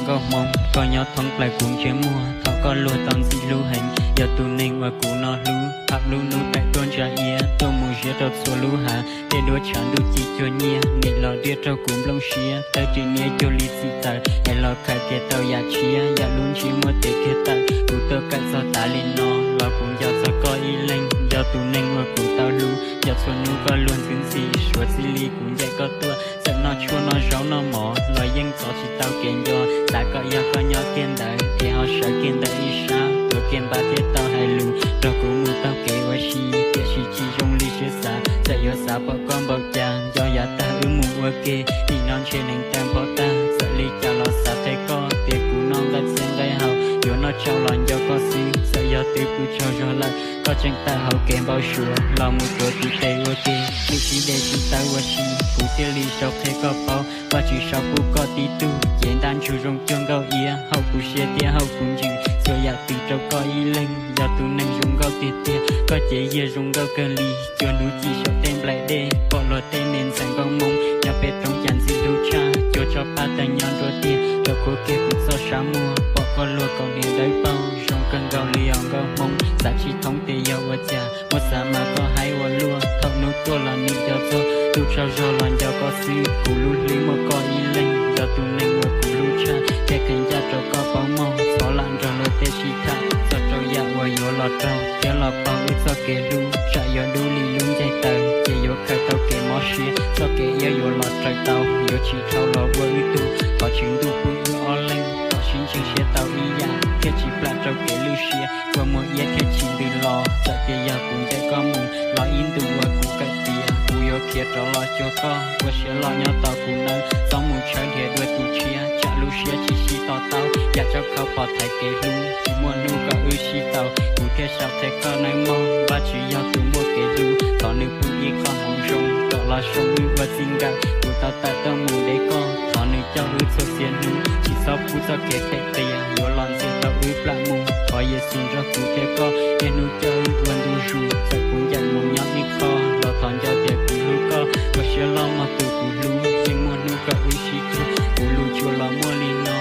Nkauj Hmoob, koj nyob thoob plaws kuv ntsej muag, thaum koj luag tau ntxim hlub heev, yog tus neeg uas kuv no hlub. Thaum lub hnub taim tuaj ntsa iab, tuaj mus ziab rau txhua lub hav, tej duab tshav ntuj ci cuag nyiaj, nim los diaj raug kuv nplooj siab, tawg ris niab cuag li txim tawm, es los khaws kiag tau yam tshiab, yam lub ntsiab muab tev kiag tawm. Kuv tuaj kawm txog tas li no, los kuv nco txog koj ib leeg, yog tus neeg uas kuv tau hlub, nco txhua hnub koj luag ntxwv ntxhi, suav txij li kuv ncaim koj tuaj, txawm noj tshuaj noj zaub noj mov, los yeej txov tsis tau kev nco, xav kom yog koj nyob kiag ntawd, es ho sawv kiag ntawm ib sab, tuav kiag npab thiaj tau hais lus, nrog kuv mus taug kev ua si, tiam sis tsis zoo li siab xav, txawm yuav xav pom koj npaum cas, nco yav tag wb mus ua ke, nim no ntshe neev taw nphob tag, txawm li cas los xav qhia koj, tias kuv noj nqaij txhia nqaij hau, yuav noj tsau los nco koj xwb, txawm yog twb pw tsaug zog lawm, koj tseem tawm hauv kev npau suav, los mus tuav tus tes ua ke, lwm sib de sib tawb ua si, kuv thiaj li sau qhia koj paub, Vajtswv sau pub koj tib tug, cev ntaj ntsug zoo cuag nkauj iab, haum kuv siab thiab haum kuv ntsws, txhua yam twg rau koj ib leeg, yog tus neeg zoo nkauj tiag tiag, koj cev yiag zoo nkauj kawg li, cuag hnub ci saum tej nplaim dej, pom luag tej me ntxhais nkauj Hmoob, nyob pem roob cas ntxim hlub tshaj, cuag tsob paj tawg nyob nruab tiaj, rau khuab kiag kuv txoj sab muag, pom koj luag kaus hniav dawb paug, zoo kawg nkaus li os nkauj Hmoob, xav tsis thoob tias yog ua cas, muab xav mas koj haib ua luaj, thaum hnub tuaj los nim nco txog, ntuj tsaug zog los nco koj xwb, kuv lub hlwb muaj koj ib leeg, yog tus neeg uas kuv hlub tshaj, thiaj kheev ncaj rau koj paub mog, thov lam nrog luag tej sib tham, txog rau yam uas yuav los raug, thiab los paug wb txoj kev hlub, tsam yuav dub li lub ncaig taws, ces yuav khaws tau kev mob siab, txoj kev iab yuav los raws tau, yuav tsis dhau los ua wb tug, thov Tswv Ntuj pub wb ob leeg, kom sib ntseeg siab tau ib yam, thiaj tsis plam rau kev lwj siab, kua muag iab thiaj tsis ntws los, txawm tias yog kuv ncaim koj mus, los ib ntus uas kuv kawm tiav, kuv yuav khiav rov los cuag koj, ua siab loj nyob tos kuv nawb, txhob mus tshawb dhia dua tus tshiab, tsam lub siab tsis sib to taub, yam tsab khau pom thaiv kev hlub, tsis muaj hnub kom wb sib tau, kuv thiaj sau qhia koj nawb mog, Vajtswv yog tus muaj kev hlub, thov nws pub ib qho hmoov zoo, kom los zoo wb ua txij nkawm, kuv tau tawm tuaj mus de koj, thov nws coj wb txhua txhia hnub, tsis txhob pub txoj kev phem qias, yuav los ntxias tau wb plam mus, thov Yexus nrog kuv thiab koj, niaj hnub coj wb ua ntu zus, txawm kuv ncaim mus nyob ib qho, los thov nco tias kuv hlub koj, ua siab loj mog tus kuv hlub, yeej muaj hnub kom wb sib cuag, kuv lus tsuas los muaj li no,